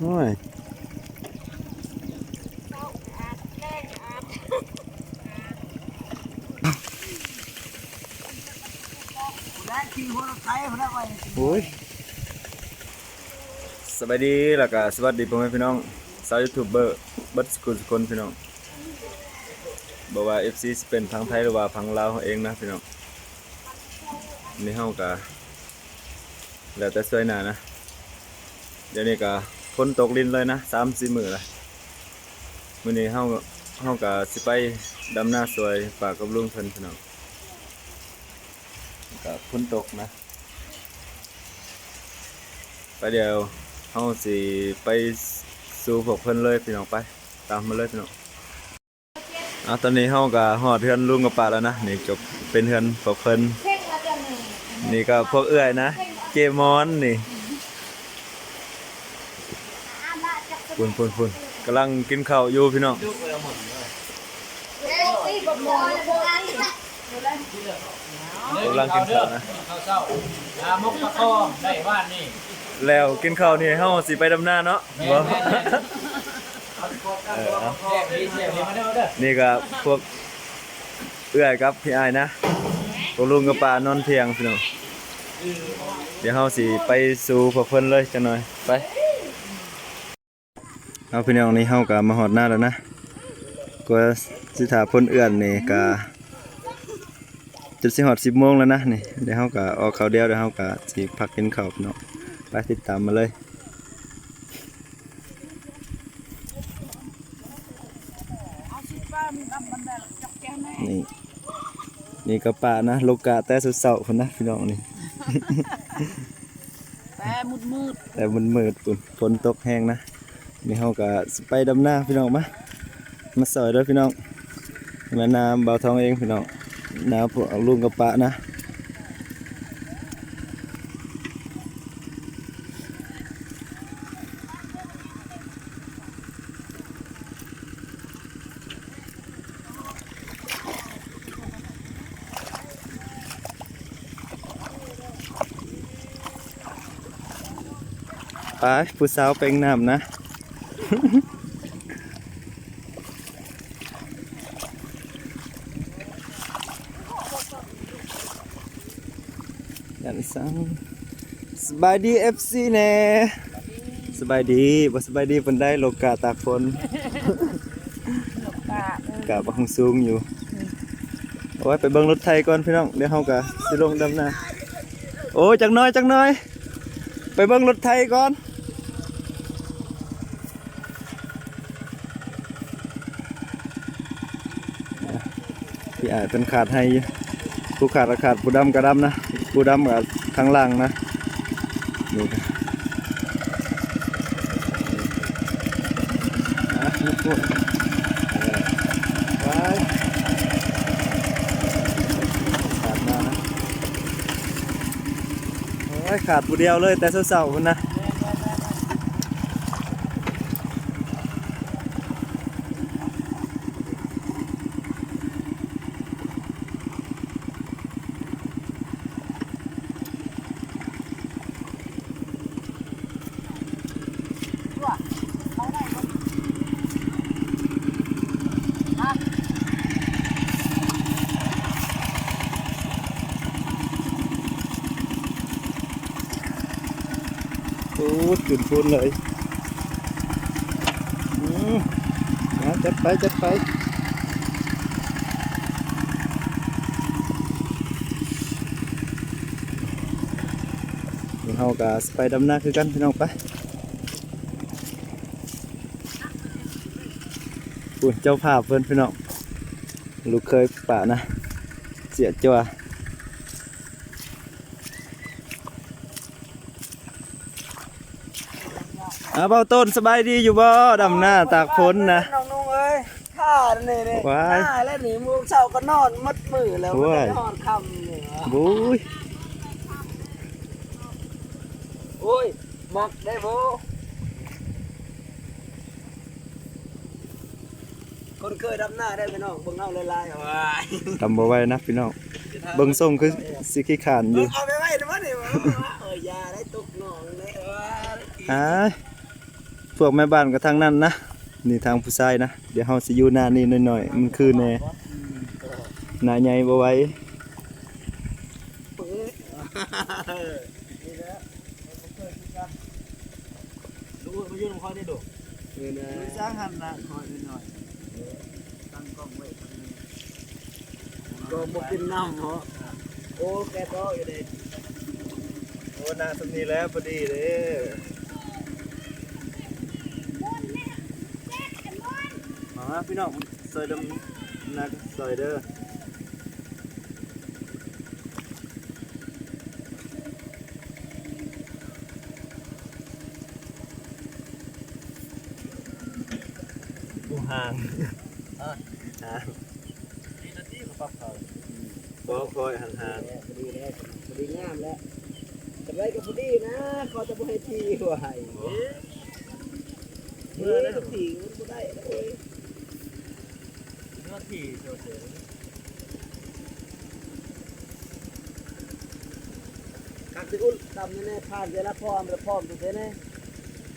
ໂອ້ຍ ໂອ້ຍ ສະບາຍດີ ແລ້ວກະສະຫວັດດີພໍ່ແມ່ພີ່ນ້ອງຊາວຢູທູບເບີເບິດສຸກຄົນພີ່ນ້ອງ ບໍ່ວ່າເອັຟຊີຊິເປັນທາງໄທ ຫຼືວ່າທາງລາວເຮົາເອງນະພີ່ນ້ອງ. ນີ້ເຮົາກະ ແລ້ວແຕ່ຊ່ວຍໜ້ານະ ດຽວນີ້ກະຝົນຕົກລິນເລີຍນະ ສາມສີ່ມື້ລະ. ມື້ນີ້ເຮົາ ເຮົາກະຊິໄປດຳນາຊ່ວຍປ້າກັບລຸງເພິ່ນພີ່ນ້ອງ ກະຝົນຕົກນະ. ໄປ ດຽວເຮົາຊິໄປສູ່ພວກເພິ່ນເລີຍພີ່ນ້ອງ ໄປ ຕາມມາເລີຍພີ່ນ້ອງ. ອາ ຕອນນີ້ເຮົາກະຮອດເຮືອນລຸງກັບປ້າແລ້ວນະ ນີ້ກະເປັນເຮືອນພວກເພິ່ນ ນີ້ກະພວກເອື້ອຍນະ ເຈມອນນີ້ ພຸ້ນໆໆ ກຳລັງກິນເຂົ້າຢູ່ພີ່ນ້ອງ. ກຳລັງກິນເຂົ້ານະ ເຂົ້າເຊົ້າ ອາ ໝົກປາຄໍໄດ້ວານນີ້ ແລ້ວກິນເຂົ້ານີ້ເຮົາຊິໄປດຳນາເນາະ ແມ່ນ ບໍ່ ແມ່ນ ເອີ ເອົາ ແຊບດີ ແຊບດີ ມາເດີ ມາເດີ ນີ້ກະພວກເອື້ອຍກັບພີ່ອ້າຍນະ ພວກລຸງກັບປ້ານອນທ່ຽງພີ່ນ້ອງ. ດຽວເຮົາຊິໄປສູ່ພວກເພິ່ນເລີຍຈັກໜ່ອຍ ໄປ. ເອົາພີ່ນ້ອງ ນີ້ເຮົາກະມາຮອດນາແລ້ວນະ ກວ່າຊິຖ້າພົ້ນເອື້ອນນີ້ກະຈົນຊິຮອດສິບໂມງແລ້ວນະ. ນີ້ດຽວເຮົາກະອອກເຂົ້າດຽວ ດຽວເຮົາກະຊິພັກກິນເຂົ້າພີ່ນ້ອງ ໄປ ຕິດຕາມມາເລີຍ. ນີ້ ນີ້ກະປ້ານະ ລົງກະແຕ່ເຊົ້າໆ ພຸ້ນນະພີ່ນ້ອງນີ້. ແຕ່ມືດໆ ແຕ່ມືດໆ ພຸ້ນ ຝົນຕົກແຮງນະ. ນີ້ເຮົາກະຊິໄປດຳນາພີ່ນ້ອງ ມາ ມາຊ່ອຍເດີພີ່ນ້ອງ. ແມ່ນນາບ່າວທອງເອງພີ່ນ້ອງ ນາພວກລຸງກັບປ້ານະ. ໄປ ຜູ້ສາວແປງນ້ຳນະ. ຍັນສັງ ສະບາຍດີ ເອັຟຊີ ແດ່. ສະບາຍດີ ບໍ່ສະບາຍດີປານໃດ ລົງກະຕາກຝົນ ລົງກະ ກະບັກສູງຢູ່. ໂອ້ຍ ໄປເບິ່ງລົດໄຖກ່ອນພີ່ນ້ອງ ດຽວເຮົາກະຊິລົງດຳນາ. ໂອ້ຍ ຈັກໜ້ອຍ ຈັກໜ້ອຍ ໄປເບິ່ງລົດໄຖກ່ອນ. ພີ່ອ້າຍເພິ່ນຂາດໄຮ່ຢູ່ ຜູ້ຂາດກະຂາດ ຜູ້ດຳກະດຳນະ ຜູ້ດຳກະທາງຫຼັງນະ. ນີ້ ອ່ະ ໄປ ຂາດມານະ. ໂອ້ຍ ຂາດຜູ້ດຽວເລີຍ ແຕ່ເຊົ້າໆ ພຸ້ນນະ. ໂອ້ ຈຸນພຸ້ນເລີຍ. ອືມ ມາ ຈັດໄປ ຈັດໄປ. ນີ້ເຮົາກະຊິໄປດຳນາຄືກັນພີ່ນ້ອງ ໄປ. ພຸ້ນ ເຈົ້າພາບເພິ່ນພີ່ນ້ອງ ລູກເຂີຍປ້ານະ ເຈຍຈົວ. ອາ ບ່າວຕົ້ນ ສະບາຍດີຢູ່ບໍ່? ດຳນາຕາກຝົນນະ ນ້ອງນຸ່ງເອີຍ. ຂ້ານີ້ ນີ້ ວ້າຍ ຕາຍແລ້ວນີ້ ມື້ເຊົ້າກໍນອນໝົດມື້ແລ້ວ ໂອ້ຍ ບໍ່ໄດ້ນອນຄ່ຳນີ້ຫວາ. ໂອ້ຍ ໂອ້ຍ ມັກໄດ້ບໍ່? ຄົນເຄີຍດຳນາໄດ້ພີ່ນ້ອງ ເບິ່ງເຮົາຫຼາຍໆ ວ້າຍ ດຳບໍ່ໄຫວນະພີ່ນ້ອງ ເບິ່ງຊົງຄືຊິຂີ້ຄ້ານຢູ່. ເອົາໄປໄວ້ນຳມັນນີ້ ເອີ ຢ່າໄດ້ຕົກໜອງເດ້ ວ້າຍ. ອ້າຍ ພວກແມ່ບ້ານກໍທາງນັ້ນນະ ນີ້ທາງຜູ້ຊາຍນະ. ດຽວເຮົາຊິຢູ່ໜ້ານີ້ໜ້ອຍໆ ມັນຄືແນ່ ໜ້າໃຫຍ່ບໍ່ໄຫວ. ເປີດ ນີ້ແຫຼະ ເຮົາບໍ່ເຄີຍຄືກັນ. ລູກເອີຍ ມາຢູ່ນຳຂ້ອຍນີ້ລູກ. ເອີນະ ຢູ່ຊ່າງຫັ້ນນະ ຂ້ອຍໜ້ອຍໆ ຕັ້ງກ້ອງໄວ້ຂ້າງນີ້ ກໍບໍ່ເປັນນຳເນາະ. ໂອ້ ແກກໍຢູ່ເດ້. ໂອ້ ນາງສ່ຳນີ້ແຫຼະ ພໍດີເດ້. ມາ ພີ່ນ້ອງ ຊ່ອຍດຳນາຊ່ອຍເດີ. ໂອ້ ຫ່າງ ຮະ ຫ່າງ ດີນະຕິ ກໍປັບເຂົ້າ ບໍ່ ຄ່ອຍຫ່າງໆ ພໍດີແລ້ວ ພໍດີງາມແລ້ວ. ຈຳໄດ້ກໍພໍດີນະ ຂໍແຕ່ບໍ່ໃຫ້ຖີ່ໄວ້. ເອີ ເມື່ອແລ້ວ ຖີ່ມັນບໍ່ໄດ້ເວີຍ. ເມື່ອທີ່ໂຊເຊຍ ຄັກຊິອຸດດຳແນ່ໆ ຜ່ານເທື່ອລະພ້ອມ ລະພ້ອມເທື່ອແນ່.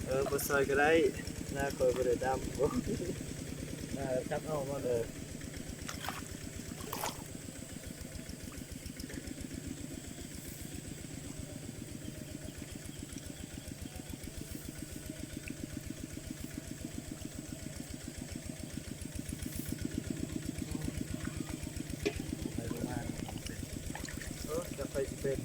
ເອີ ບໍ່ຊ່ອຍກໍໄດ້ ໜ້າຂ້ອຍບໍ່ໄດ້ດຳ. ໜ້າຈັບເອົາບໍ່ ເອີ. ເອີ ຈັກໃຜຊິເປັນ.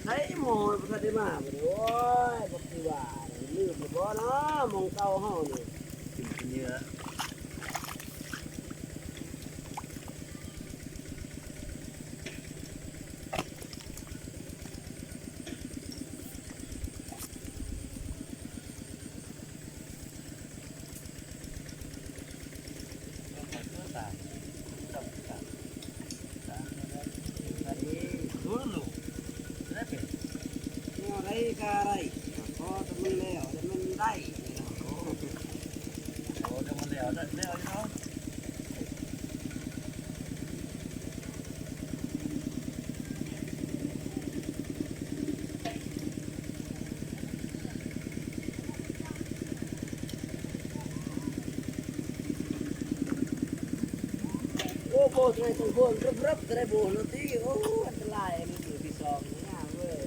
ໃສໝໍບໍ່ທັນໄດ້ມາບັດນີ້. ໂອ້ຍ ບັກທີ່ວ່າ ລືມແລ້ວບໍ່ເນາະ ໝ່ອງເກົ່າເຮົານີ້ ກິນເຫຍື່ອ. ແນວໃດກໍໄດ້ ຂໍແຕ່ມັນແລ້ວ ແຕ່ມັນໄດ້. ໂອ້ ໂອ້ ແຕ່ມັນແລ້ວ ແລ້ວຢູ່ເນາະ. ໂອ້ ໂພດໃນຕົງໂພນ ເລິບໆ ຈະໄດ້ໂບນຕິ. ໂອ້ ອັນຕະລາຍ ອັນນີ້ມື້ທີສອງນີ້ນະເວີຍ.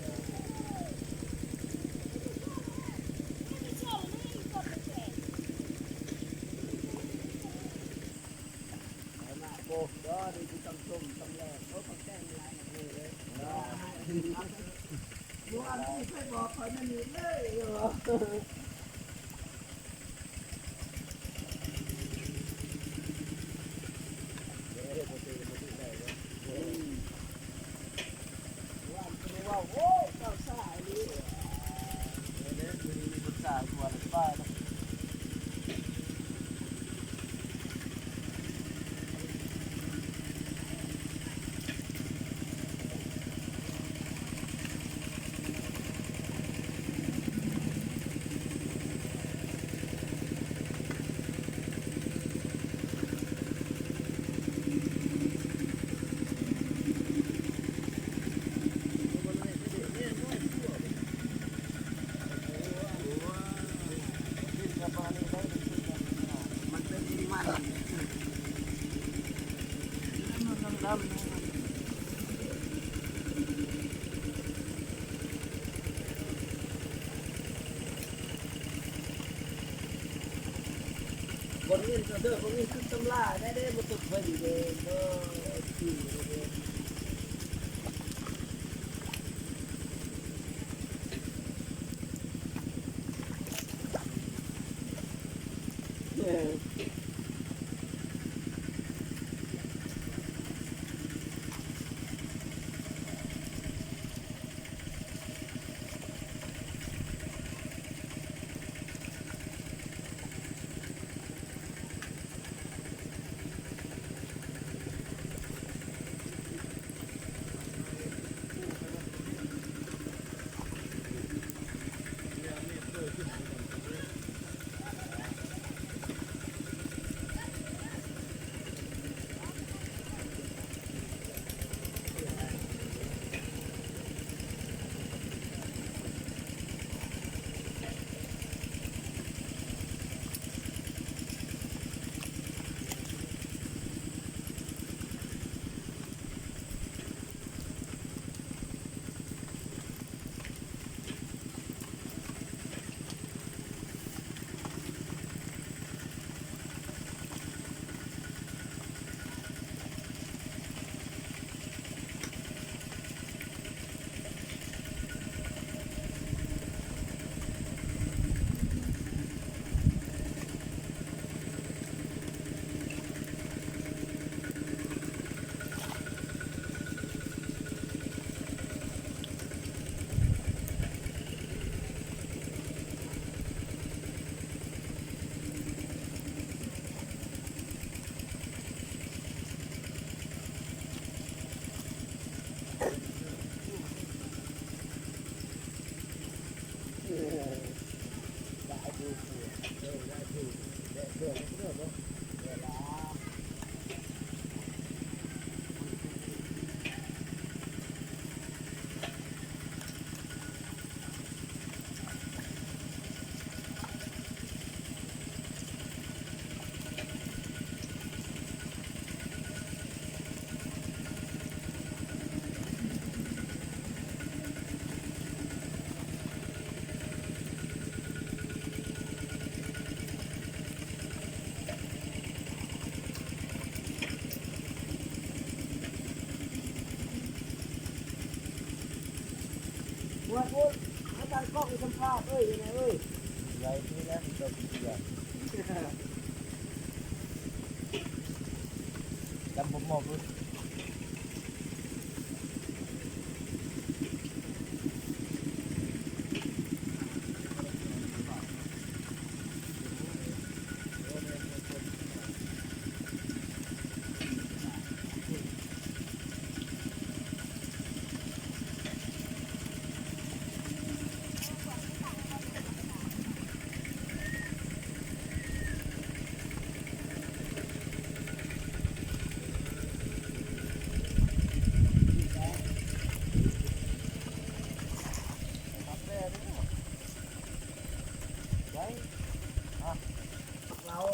ໄປມາໂບກ ກໍໄດ້ກິນຕຳສົ້ມຕຳແລງ ໂອ້ ຂອງແກງຫຼາຍເລີຍ. ເມື່ອວານນີ້ໄປບອກຂ້ອຍນັ້ນນີ້ເລີຍ. ບໍ່ມີເດີ ບໍ່ມີຂຶ້ນຕຳລາໄດ້ເດ້ ບໍ່ຕົກເພິ່ນເດ້ ບໍ່ຖືເດ້. ເ บวชพุทธ อาจารย์กล้องสัมภาษณ์เอ้ย อยู่ไหนเอ้ย ไหนนี่นะ มันก็เสีย จำผมหมดเลย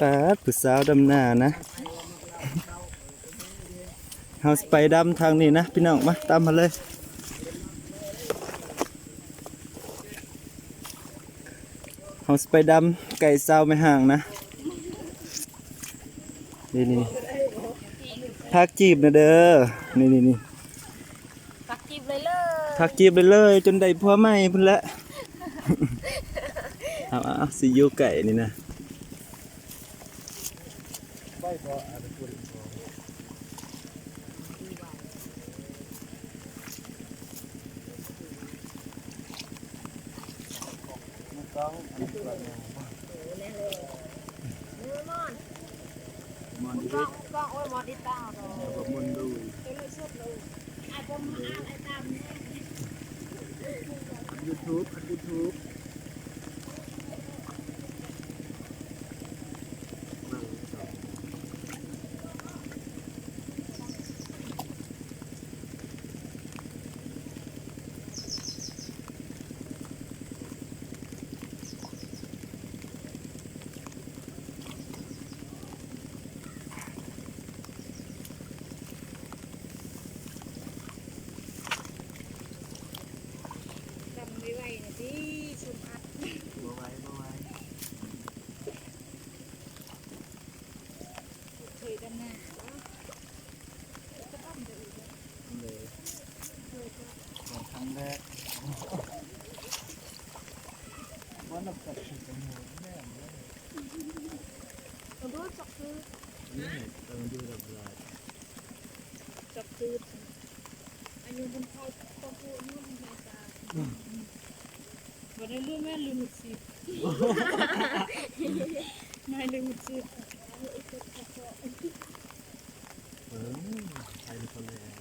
ปาด ผู้สาวดำนานะ เฮาสิไปดำทางนี้นะพี่น้อง มาตามมาเลย เฮาสิไปดำไก่ซาวแม่ห่างนะ นี่ๆ ผักจีบนะเด้อ นี่ๆ ผักจีบเลยเลย ผักจีบเลยเลย จนได้ผัวใหม่พุ้นแหละ เอาๆ สิอยู่ไก่นี่นะ YouTube อัด YouTube ดำไวๆ นะติ สมอัด บ่ไหว บ่ไหว เคยดำนาบ่ จะดำได้อีกบ่ เลย เคยจ้ะ ครั้งแรก ว่านับจากสิบปีแล้ว เอาดูจักคือ นี่ เออ ดูแบบลาย จักคือ อายุมันเท่า ต้องพูด อายุมันใหญ่กว่า บ่ได้ลืมแม่นลืมหกสิบ นายลืมหกสิบ เออ ใครเป็นคนแรก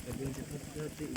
กะເບິ່ງຈະເກີດຕິດ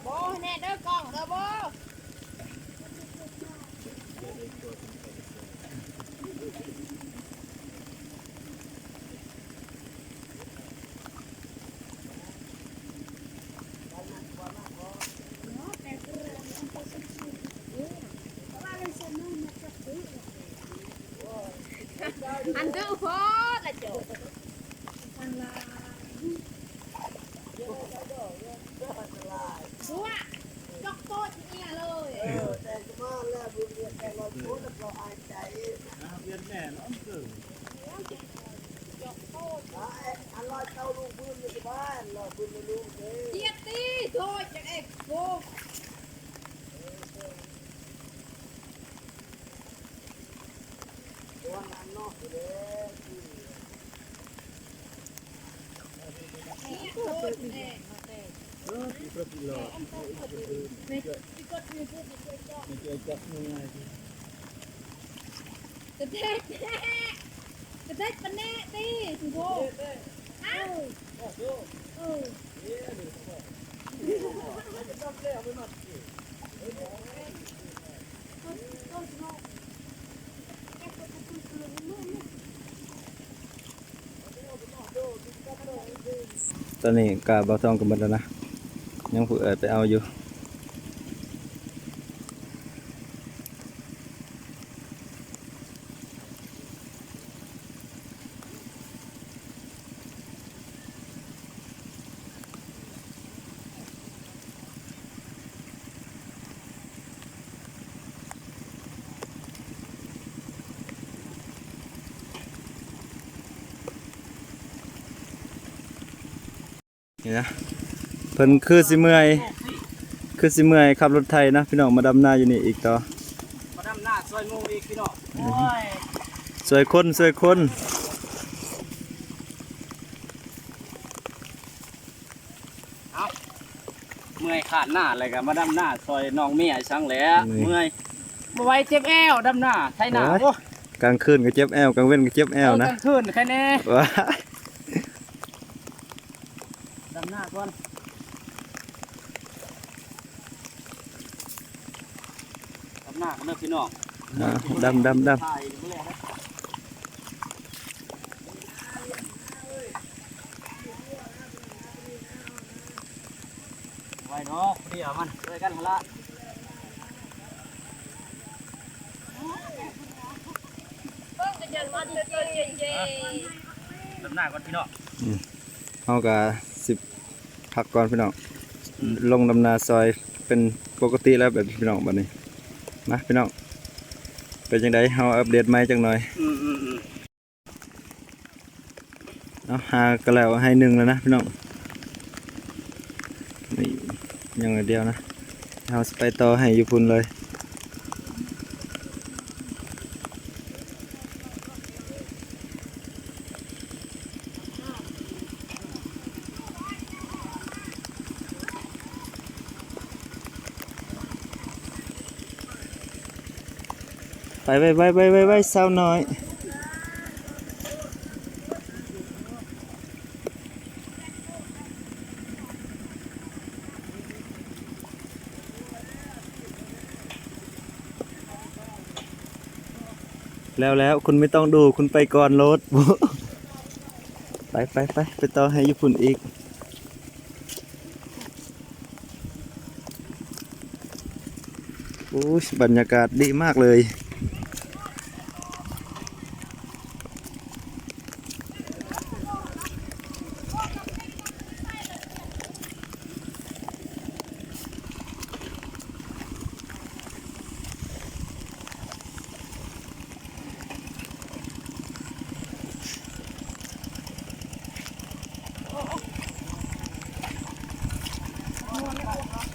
โบ ให้แน่เด้อกล้องเด้อโบ อันดื้อโพดละโจ หัว จกโตดเมียเลย เออ แต่งมาแล้ว บุญเรียนแต่งเราโพด ຫຽດຕິ ໂທດ ຈັກເອກໂກ ກະເດັດແທ້ ກະເດັດປານນີ້ຕິ ໂອ້ ເອີ. ຕອນນີ້ກະບ່າວທອງກະໝົດແລ້ວນະ ຍັງຜູ້ເອື້ອຍໄປເອົາຢູ່. ນີ້ນະ ເພິ່ນຄືຊິເມື່ອຍ ຄືຊິເມື່ອຍຂັບລົດໄຖນະ ພີ່ນ້ອງ ມາດຳນາຢູ່ນີ້ອີກຕໍ່ ມາດຳນາຊ່ອຍໝູ່ອີກ ພີ່ນ້ອງ ໂອ້ຍ ຊ່ອຍຄົນ ຊ່ອຍຄົນ. ເອົາ ເມື່ອຍຂາດໜ້າແລ້ວກະມາດຳນາຊ່ອຍນ້ອງເມຍຊັ້ນແຫຼະ ເມື່ອຍ ບໍ່ໄຫວ ເຈັບແອວ ດຳນາໄຖນາ ໂອ້ຍ ໂອ້ຍ ກາງຄືນກະເຈັບແອວ ກາງເວັນກະເຈັບແອວນະ ເອີ ກາງຄືນໄຄແນ່ ວ້າ ດຳນາກ່ອນ ດຳນາກ່ອນເດີພີ່ນ້ອງ ອ່າ ດຳ ດຳ ດຳ ໄວ້ເນາະ ຜູ້ດຽວມັນ ຊ່ວຍກັນຫັ້ນລະ ດຳນາກ່ອນພີ່ນ້ອງ ອືມ ເຮົາກະຊິພັກກ່ອນພີ່ນ້ອງ ອືມ ລົງດຳນາຊ່ອຍເປັນປົກກະຕິແລ້ວ ແບບພີ່ນ້ອງ ບາດນີ້ ມາພີ່ນ້ອງ ເປັນຈັ່ງໃດ ເຮົາອັບເດດໃໝ່ຈັກໜ່ອຍ ອືມໆໆ. ເອົາ ຫາກະແລ້ວໄຮ່ໜຶ່ງແລ້ວນະພີ່ນ້ອງ ນີ້ຍັງໜ້ອຍດຽວນະ ເຮົາຊິໄປຕໍ່ໄຮ່ຢູ່ພຸ້ນເລີຍ ໄປໄວໆ ໄວໆ ສາວນ້ອຍ ແລ້ວໆ ຄຸນໄມ່ຕ້ອງດູ ຄຸນໄປກ່ອນໂລດ ໄປໆໆ ໄປຕໍ່ໄຮ່ຢູ່ພຸ້ນອີກ. ໂອ້ຍ ບັນຍາກາດດີມາກເລີຍ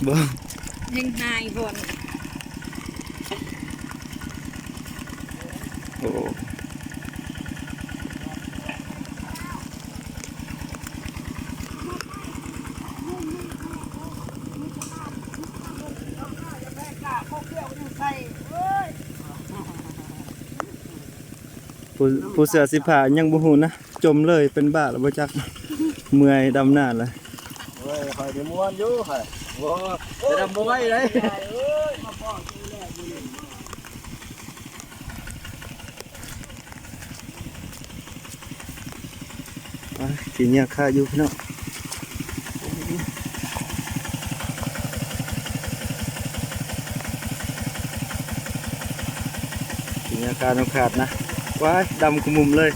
ບໍ່ ຍັງຫາຍບໍ່ນະ ໂອ້. ຜູ້ ຜູ້ເສື້ອສີຟ້າຍັງບໍ່ຮູ້ນະ ຈົມເລີຍ ເປັນບ້າແລ້ວບໍ່ຈັກ ເມື່ອຍດຳນານລະ. ໂອ້ຍ ຂ້ອຍນີ້ມ່ວນຢູ່ຂ້ອຍ ໂອ້ ແຕ່ດຳບໍ່ໄຫວເດ້. ອ່າ ກິນຫຍ້າຄາຢູ່ພີ່ນ້ອງ ກິນຫຍ້າຄານ້ຳຂາດນະ ວ້າຍ ດຳຄຸມຸມເລີຍ. ໂ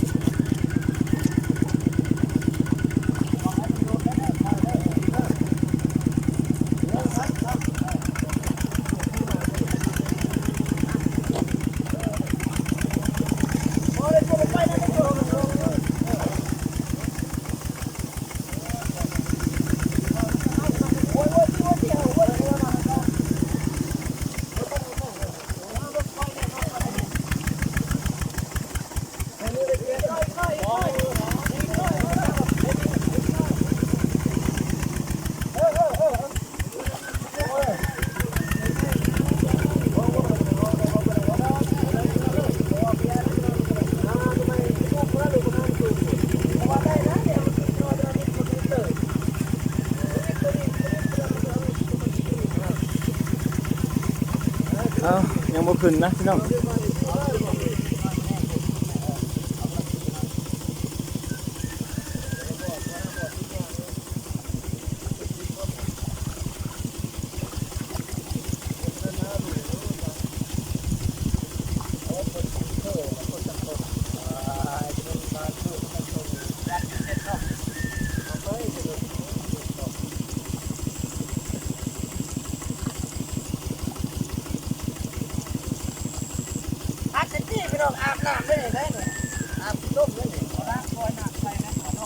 ຍັງບໍ່ຂຶ້ນນະພີ່ນ້ອງ. ອາບເຊັນຕີພີ່ນ້ອງ ອາບນ້ຳເລີຍໄດ໋ນີ້ ອາບລົມເລີຍນີ້ ບໍ່ລ້າງ ປ່ອຍນ້ຳໃສ່ນະເນາະ.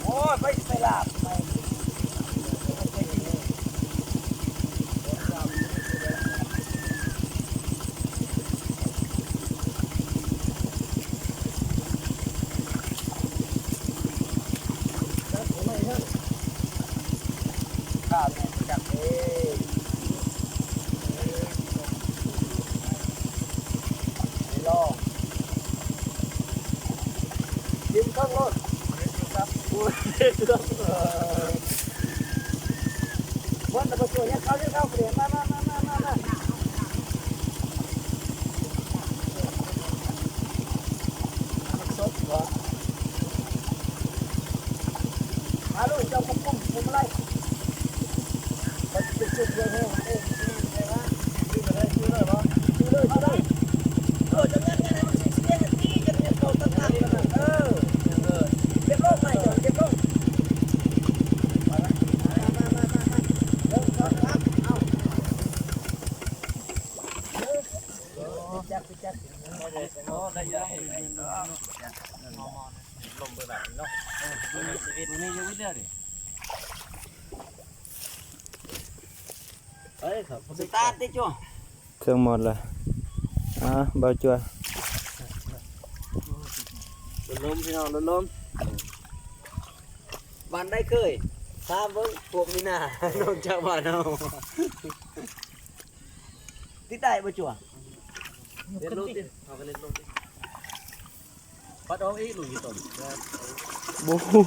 ໂອ້ຍ ໄປ ໄປລາບ ໄປ ໄປກິນ. ຂ້າແມ່ນຈັກເດ້ ໄປລອງ ກິນເຄິ່ງໂລດ ເບິດແລ້ວບໍ່ຊ່ວຍ ຍັງເຂົ້າ ຍັງເຂົ້າ ມາ ມາ ມາ. ມາໂລດ ເຈົ້າກຸ້ມ ກຸ້ມອະໄລ ໄປເກັບເຄື່ອງເຮືອນເຮົາເອງ ຊື້ໄດ້ມາ ຊື້ໄດ້ມາ ຊື້ເລີຍ ຊື້ເລີຍ ເອີ ຈັກແມ່ນ ຈັກແມ່ນ ມັນຊິເສຍທີ່ ຈັກແມ່ນເຂົາຕັ້ງຫຼັກ ເອີ ເອີ ເກັບລົງ ໄປເກັບລົງ ມາ ມາ ມາ ມາ ເດີນ ເດີນ ເອົາ ຈັກ ຈັກ ໄດ້ ໄດ້ ລົມເບີບາດນີ້ເນາະ ເອີ ບໍ່ມີຊີວິດ ບໍ່ມີຊີວິດແລ້ວນີ້ ເອີ ສະຕາດຕິຈົວ ເຄື່ອງໝົດລະ ອ່າ ເບົາຈົວ ລົມ ພີ່ນ້ອງ ລົມ ບ້ານໃດເຄີຍ ຖາມເບິ່ງ ພວກມີນາ ນ້ອງຈາກບ້ານເຮົາ ຕິດໄດ້ບໍ່ຈົວ ເລັດລົງຕິ ເຮົາກໍເລັດລົງຕິ ປັດອອກອີກ ລຸຍຕົນ ບໍ່ຮູ້.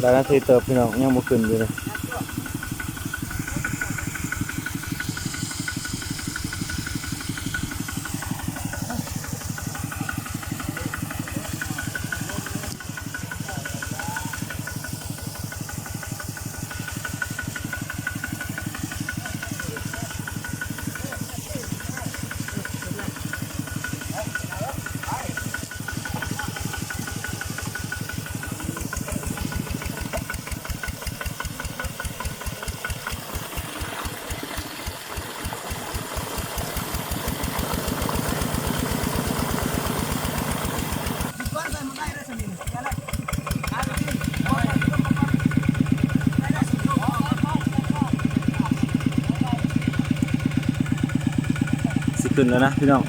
ຫຼາຍນາທີເຕີບພີ່ນ້ອງ ຍັງບໍ່ຂຶ້ນຢູ່ເລີຍ. ຊິຂຶ້ນແລ້ວນະພີ່ນ້ອງ.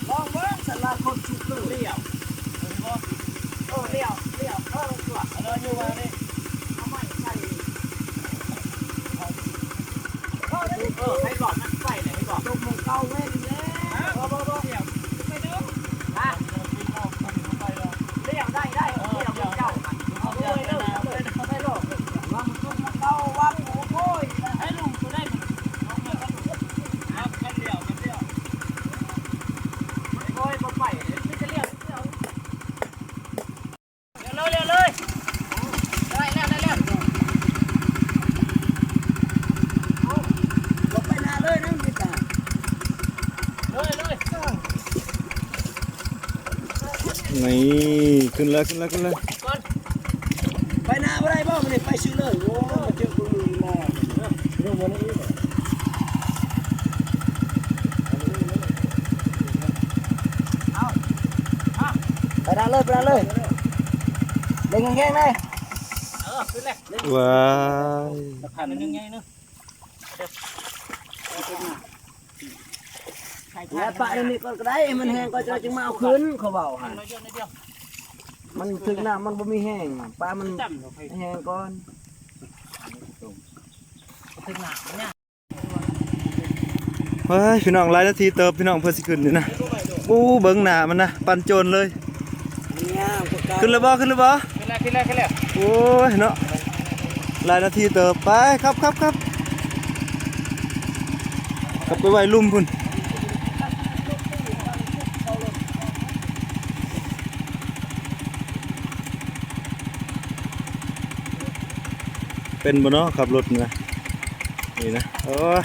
ລອງເບິ່ງ ສະຫຼາດຄົນຊຸກເລີຍ. ລ້ຽວ ເອີ ລ້ຽວ ລ້ຽວ ເອີ ຕົວະ ເອົາຢູ່ວ່ານີ້ ເອົາໄມ້ໃສ່ ເອີ ໃຫ້ບອກມັນໄປແຫຼະ ໃຫ້ບອກຕົກໝ່ອງເກົ່າເວີຍ ນີ້ແຫຼະ ບໍ່ ບໍ່ ບໍ່ ລ້ຽວ ໄປເດີ ຮະ ລ້ຽວ ໄດ້ ໄດ້ ເອີ ລ້ຽວ ເຈົ້າ ເອົາເລີຍ ເອົາເລີຍ ເອົາເລີຍ ວ່າມັນຕົກໝ່ອງເກົ່າ ວ່າ ໂອ້ຍ ໃຫ້ລຸງຕົວໃດ ເອົາເລີຍ ເອົາເລີຍ ເອົາເລີຍ. ໂອ້ຍ ບໍ່ໄປເລີຍ ມີແຕ່ລ້ຽວ ລ້ຽວ ລ້ຽວ ລ້ຽວເລີຍ ໄດ້ແລ້ວ ໄດ້ແລ້ວ ລົງໄປໜ້າເລີຍນະ ມີຕາ ເລີຍ ເລີຍ ນີ້ ຂຶ້ນແລ້ວ ຂຶ້ນແລ້ວ ຂຶ້ນແລ້ວ ໄປໜ້າບໍ່ໄດ້ບໍ່ ມັນໄປຊື່ເລີຍ ໂອ້ ເຈີຜູ້ອື່ນມາ ເອີ ລົງບໍ່ໄດ້ອີກ ເອົາ ເອົາ ໄປໜ້າເລີຍ ໄປໜ້າເລີຍ ເລັ່ງແຮງໆ ເດີ ເອີ ຂຶ້ນແລ້ວ ວ້າຍ ຄັນໜຶ່ງໃຫຍ່ເນາະ ແລ້ວປະອັນນີ້ກ່ອນກໍໄດ້ ໃຫ້ມັນແຫ້ງກ່ອນ ເຈົ້າຈຶ່ງມາເອົາຂຶ້ນ ເຂົາເວົ້າຫັ້ນ ໜ້ອຍດຽວ ໜ້ອຍດຽວ ມັນຖືກນ້ຳ ມັນບໍ່ມີແຮງ ປະມັນແຫ້ງກ່ອນ ເຮີ້ຍ ພີ່ນ້ອງ ຫຼາຍນາທີເຕີບ ພີ່ນ້ອງ ເພື່ອຊິຂຶ້ນນີ້ນະ ໂອ້ ເບິ່ງໜ້າມັນນະ ປັ້ນໂຈນເລີຍ ຂຶ້ນແລ້ວບໍ່ ຂຶ້ນແລ້ວບໍ່ ຂຶ້ນແລ້ວ ຂຶ້ນແລ້ວ ຂຶ້ນແລ້ວ ໂອ້ຍເນາະ ຫຼາຍນາທີເຕີບ ໄປ ຂັບ ຂັບ ຂັບ ຂັບໄປໄວ້ລຸ່ມພຸ້ນ. ເປັນບໍ່ເນາະ ຂັບລົດນີ້ນະ ນີ້ນະ ໂອ້ຍ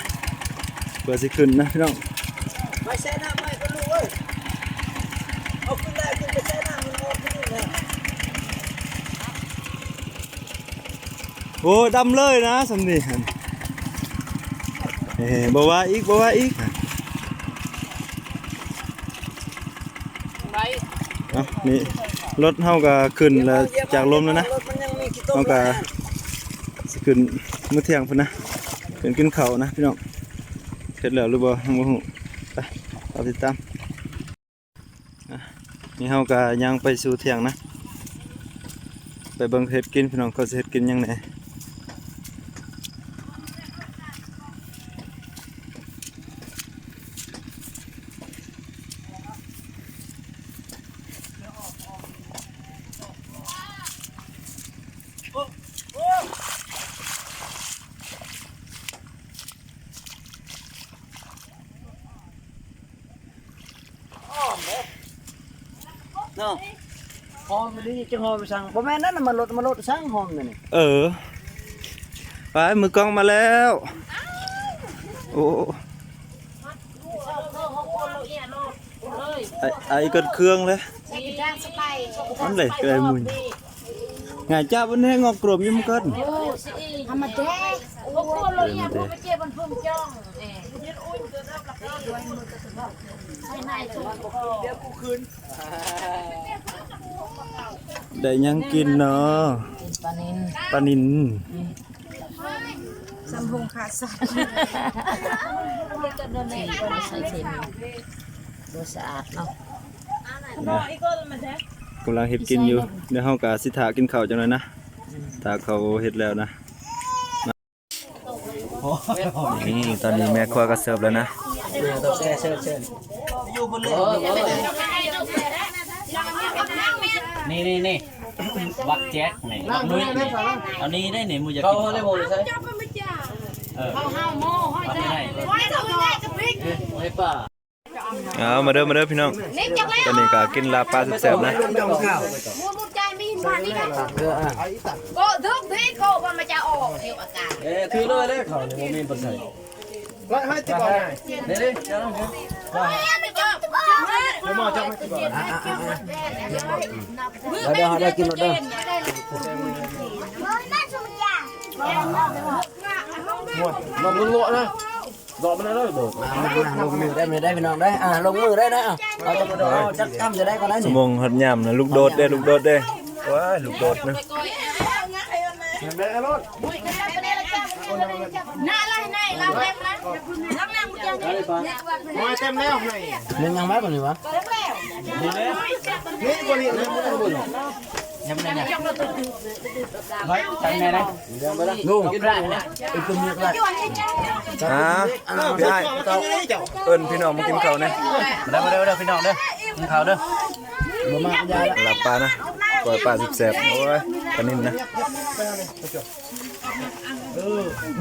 ເພື່ອຊິຂຶ້ນນະພີ່ນ້ອງ ໄປແຊ່ນ້ຳໄວ້ກ່ອນລູກເອີຍ ເອົາຂຶ້ນໄດ້ຂຶ້ນໄປແຊ່ນ້ຳ ມັນອອກຂຶ້ນອີກແລ້ວ ໂອ້ ດຳເລີຍນະ ສ່ຳນີ້ ເອີ ບໍ່ວ່າອີກ ບໍ່ວ່າອີກ. ໄປ ເອົາ ນີ້ ລົດເຮົາກໍຂຶ້ນແລ້ວ ຈາກລົມແລ້ວນະ ເຮົາກໍຊິຂຶ້ນມື້ທ່ຽງພຸ້ນນະ ເປັນກິນເຂົ້ານະພີ່ນ້ອງ ເຮັດແລ້ວຫຼືບໍ່ ຍັງບໍ່ຮູ້ ໄປ ເຮົາຕິດຕາມ ອ່ະ ນີ້ເຮົາກໍຍ່າງໄປສູ່ທ່ຽງນະ ໄປເບິ່ງເຮັດກິນພີ່ນ້ອງ ເຂົາຊິເຮັດກິນຫຍັງແດ່. ຫອມເດ້ ເນາະ ຫອມອີ່ຫຼີ ຈັ່ງຫອມໄປສັ່ງ ບໍ່ແມ່ນນັ້ນນະ ມັນລົດ ມັນລົດສັ່ງຫອມນີ້. ເອີ ໄປ ມືກ້ອງມາແລ້ວ. ໂອ້ ໄອ ໄອເກີດເຄື່ອງເລີຍ. ອັນໃດກໍໄດ້ໝູ່ ງ່າຍຈ້າບ ອັນແຮງອອກກລວມຢູ່ມັນເກີດ ທຳມະດາ. ໄດ້ຫຍັງກິນເນາະ? ປານິນ ປານິນ ອືມ ສຳໂພງຂາສັ້ນ ໃສ່ເສັ້ນ ບໍ່ສະອາດເນາະ. ກຳລັງເຮັດກິນຢູ່ ດຽວເຮົາກະຊິຖ້າກິນເຂົ້າຈັກໜ່ອຍນະ ອືມ ຖ້າເຂົາເຮັດແລ້ວນະ. ນີ້ ຕອນນີ້ແມ່ຄົວກໍເສີບແລ້ວນະ. ເຊີນ ເຊີນ ເຊີນ ນີ້ ນີ້ ນີ້ ບັກແຈັກ ນີ້ ບັກນຸ້ຍ ນີ້ ເອົານີ້ໄດ້ນີ້ ໝູ່ຢາກກິນ ເຂົ້າເຮົາໄດ້ບໍ່ ເອີ ເຮົາ ເຮົາ ໝໍ້ ເຮົາ ເຮົາ ເຮົາ ເຮົາ ເອົາ ມາເດີ ມາເດີພີ່ນ້ອງ ຕອນນີ້ກໍກິນລາບປາແຊບໆນະ. ເອີ ເອີ ຖືເລີຍເດ້ ເຂົ້ານີ້ບໍ່ມີປານໃດ. ດຽວເຮົາໄດ້ກິນໂລດເດີ ລອງລຸ້ນເນາະ. ເລາະມັນເລີຍບໍ່ ມາ ມາ ມາ ລົງມືໄດ້ ມາໄດ້ພີ່ນ້ອງເດີ ອ່າ ລົງມືໄດ້ນະ ເອົາ ເອົາຈັກຄຳຈະໄດ້ກໍໄດ້ ຊົ່ວໂມງຮອດຍາມນະ ລູກໂດດເດ້ ລູກໂດດເດ້ ໂອ້ຍ ລູກໂດດນະ ເຕັມແລ້ວ ຍັງມາບໍ່ນີ້ຫວາ? ນີ້ບໍ່ນີ້ ຍັງບໍ່ໄດ້ ຍັງບໍ່ໄດ້ ຍັງບໍ່ໄດ້ ໄວ້ ຈັງແນ່ນະ ລຸງ ກິນໄດ້ນະ ເອີ ກິນໄດ້ ອ່າ ໄດ້ ເອີ້ນພີ່ນ້ອງມາກິນເຂົ້າແນ່ ມາເດີ ມາເດີ ມາເດີພີ່ນ້ອງເດີ ກິນເຂົ້າເດີ ບໍ່ມາ ລາບປານະ ກ້ອຍປາແຊບໆ ໂອ້ຍ ປານິນນະ.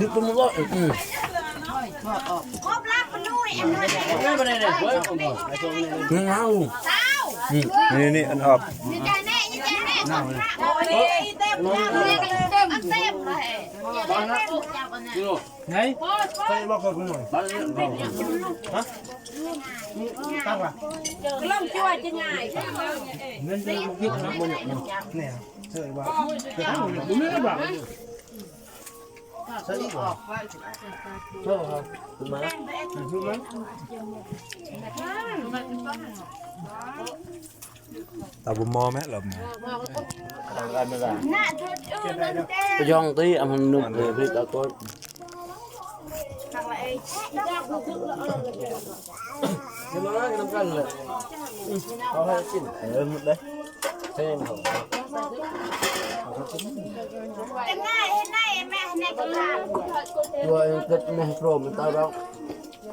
ດຶກປາໝຶກເນາະ ອືມ ຄົບລາບປານຸ້ຍ ເອົາມາເດ້ ເອົາມາເດ້ ເອົາມາເດ້ ນີ້ ນີ້ ອັນອອກ ໃນ ໃສ່ບໍ່ເຂົ້າ ຮະ ຕັກວ່າ ລອງຈ້ວຍຈະງ່າຍ ເງິນຈະບໍ່ຄິດນະ ບໍ່ເນາະ ນີ້ ເຊີຍວ່າ ບໍ່ມີບາດ ເອົາບໍ່ໝໍ້ແມະລອບນີ້ ໄປຍ່ອງຕິ ອຳພັນນຸບເລີຍ ພິດຕາໂກນ. ກິນນຳກັນເລີຍ ເອົາໃຫ້ກິນ ເອີ ໝົດເລີຍ ເພງເຂົາ ຈະງ່າຍເຮັດໄດ້ແມ່ໃນກະລາ ຕົວເອງເກີດໃນໂຄຣມຕາດອກ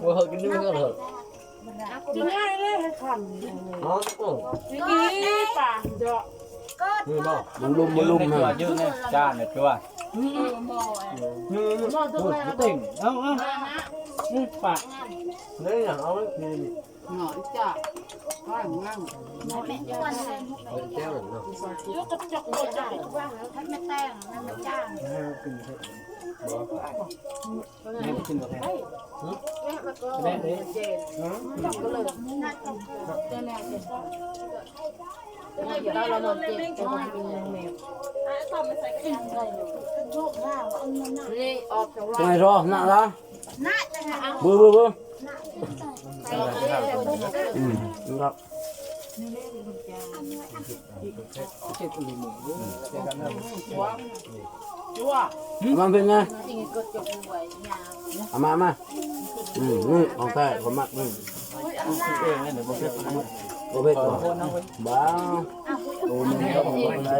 ບໍ່ເຮີ້ກິນຢູ່ເຮືອນເຮີ້ ຈະງ່າຍເລີຍເຮັດຄັນ ເນາະ ເອີ ນີ້ປາເຈາະ ນີ້ບໍ່ ມັນລຸມ ມັນລຸມ ຢູ່ໃນຈານນີ້ຕົວ ອືມ ນີ້ ນີ້ ນີ້ ນີ້ ເອົາ ເອົາ ນີ້ປາ ນີ້ຫຍັງ ເອົາ ນີ້ ນີ້ ເນາະ ອີ່ຈ້າ ວ່າງນັ້ນ ເອົາແມ່ນ ເອົາແຈ່ວເນາະ ຢູ່ກັບຈົກ ຈົກ ແມ່ແຕງ ແມ່ຈ້າ ແມ່ກິນບໍ່ແພງ ຫຶ ແມ່ເດ້ ເອີ ໄປລໍນະລະ ບຶບ ບຶບ ອືມ ມາເປັນໄງ ເອົາມາ ມາ ອືມ ນີ້ຂອງແທ້ ຂ້ອຍມັກ ນີ້ ບໍ່ເຜັດບໍ່ ບໍ່ ໂອ້ ມັນບໍ່ໄດ້.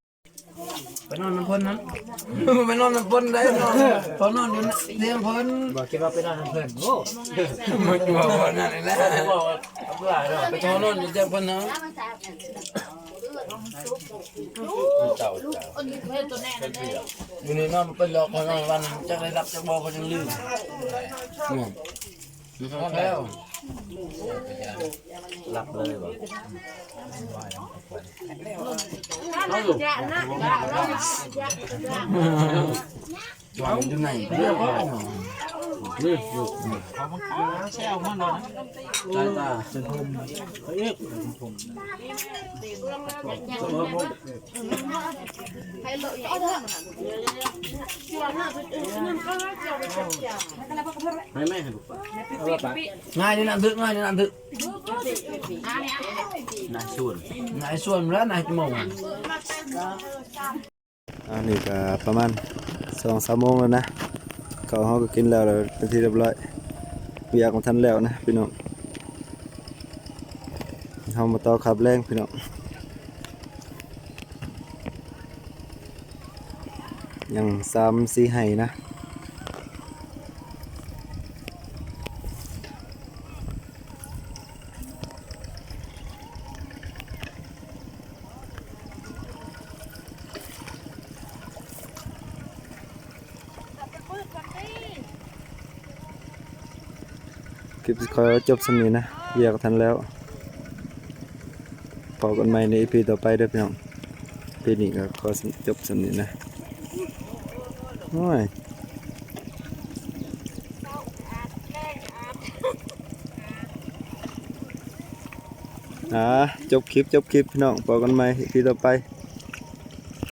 ໄປນອນນຳເພິ່ນນັ້ນ ໄປນອນນຳເພິ່ນໄດ້ເນາະ ເຂົານອນຢູ່ນຳເພິ່ນ ບໍ່ຄິດວ່າໄປນອນນຳເພິ່ນ ໂອ້ ມາຕົວະນັ້ນແຫຼະ ໄປນອນຢູ່ແຕ່ເພິ່ນເນາະ ຢູ່ນີ້ນອນເປັນດອກ ເພິ່ນນອນວັນ ຈັກໄດ້ຮັບຈັກບໍ່ ເພິ່ນຍັງລືມ ແມ່ນ ແລ້ວ ຫຼັບເລີຍບໍ່? ຈອຍຢູ່ໃນເລື່ອງ ສາຍຕາ ໃຫ້ແມ່ໃຫ້ລູກປາ ງ່າຍນີ້ນຳຖືກ ງ່າຍນີ້ນຳຖືກ ນາຍຊວນ ນາຍຊວນແລ້ວນາຍຈະມອງ ອັນນີ້ກໍປະມານສອງສາມໂມງແລ້ວນະ ເຂົ້າເຮົາກໍກິນແລ້ວ ແລ້ວເປັນທີ່ຮຽບຮ້ອຍ ວຽກບໍ່ທັນແລ້ວນະພີ່ນ້ອງ ເຮົາມາຕໍ່ຄາບແລງພີ່ນ້ອງ ຍັງສາມສີ່ໄຮ່ນະ ຄລິບຂໍຈົບສ່ຳນີ້ນະ ວຽກທັນແລ້ວ ພໍ້ກັນໃໝ່ໃນອີພີຕໍ່ໄປເດີພີ່ນ້ອງ ພີນີ້ກໍຂໍຈົບສ່ຳນີ້ນະ ໂອ້ຍ ອ່າ ຈົບຄລິບ ຈົບຄລິບພີ່ນ້ອງ ພໍ້ກັນໃໝ່ອີພີຕໍ່ໄປ.